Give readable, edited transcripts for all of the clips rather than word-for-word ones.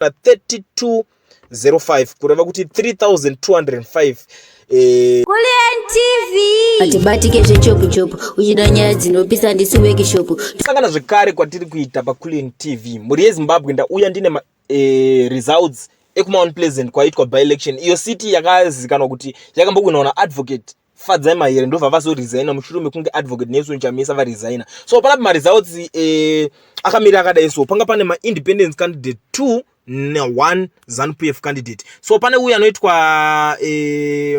3205, kureva kuti 3205. Kulliant TV. Hatibatike zvechopu chopu, uchida nyaya dzinopisa, ndisi workshop. Sangana zvekare kwatiri kuita paCullion TV, mhuri yeZimbabwe. Ndauya ndine results ekuMount Pleasant kwaitwa by-election. Iyo city yakazivikanwa kuti yakambowinwa naAdvocate Fadzai Mahere, ndobva vazoresigna mushure mekunge Advocate Nelson Chamisa varesigna. So panapa maresults akamira akadai. So panga pane maindependence candidate 2 ne1 ZANU PF candidate. So pane uyu anoitwa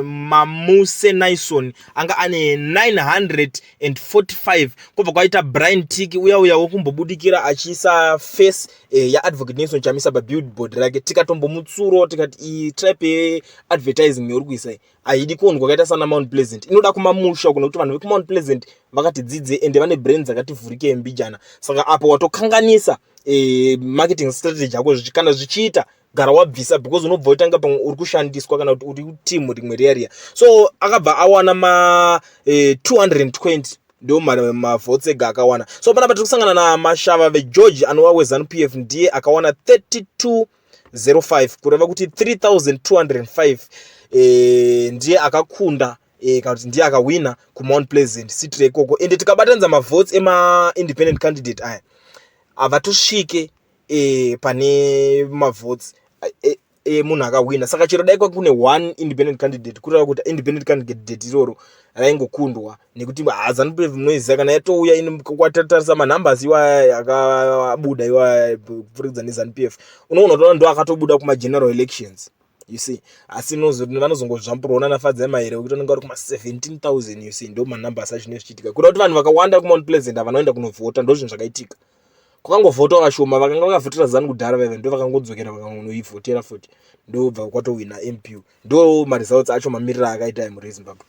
Mamuse Nison, anga ane 945. Kwobva kwaita Brian Tiki, uya uya wekumbobudikira achiisa face yaAdvocate Nelson Chamisa pabillboard rake. Tikatombomutsurawo tikati iyi type yeadvertising yauri kuisa haidi kuonwa kwakaita sana Mount Pleasant, inoda kumamusha, kuno kuti vanhu vekuMount Pleasant vakati dzidze ende vane brain dzakati vhurike mbijana. Saka apo watokanganisa marketing strategy yako. Kana zvichiita, gara wabvisa, because unobva utanga pamwe uri kushandiswa kana kuti uri team rimwe riya riya. So akabva awana ma 220, ndo mavotes ega akawana. So panapa tiri kusangana naMashava veGeorge, anova weZANU PF, ndiye akawana 3205, kureva kuti 3205. Ndiye akakunda kana kuti ndiye akawina kuMount Pleasant city rekoko. Ende tikabatanidza mavotes emaindependent candidate aya, havatosvike pane mavotes emunhu akawina. Saka chero dai kune one independent candidate, kureva kuti independent candidate iroro raingokundwa, nekuti ZANU PF munoiziva, kana yatouya, kwatatarisa manumbers iwaya akabuda iwaya kupfurikidza neZANU PF, unoona kutoona ndo akatobuda kumageneral elections, you see. Asi vanozongozvamburwa naFadzai Mahere wekuti vanenge vari kuma17 000, you see. Ndo manumbers acho nezvichiitika, kuda kuti vanhu vakawanda kuMount Pleasant havanoenda kunovhota. Ndo zvinhu zvakaitika, kwakangovhotwa vashoma. Vakanga vakavhotera ZANU kudhara vaiva ndo vakangodzokera vakangonoivhotera futi, ndobva kwatowina MP. Ndo maresults acho mamiriro akaita emhuri yeZimbabwe.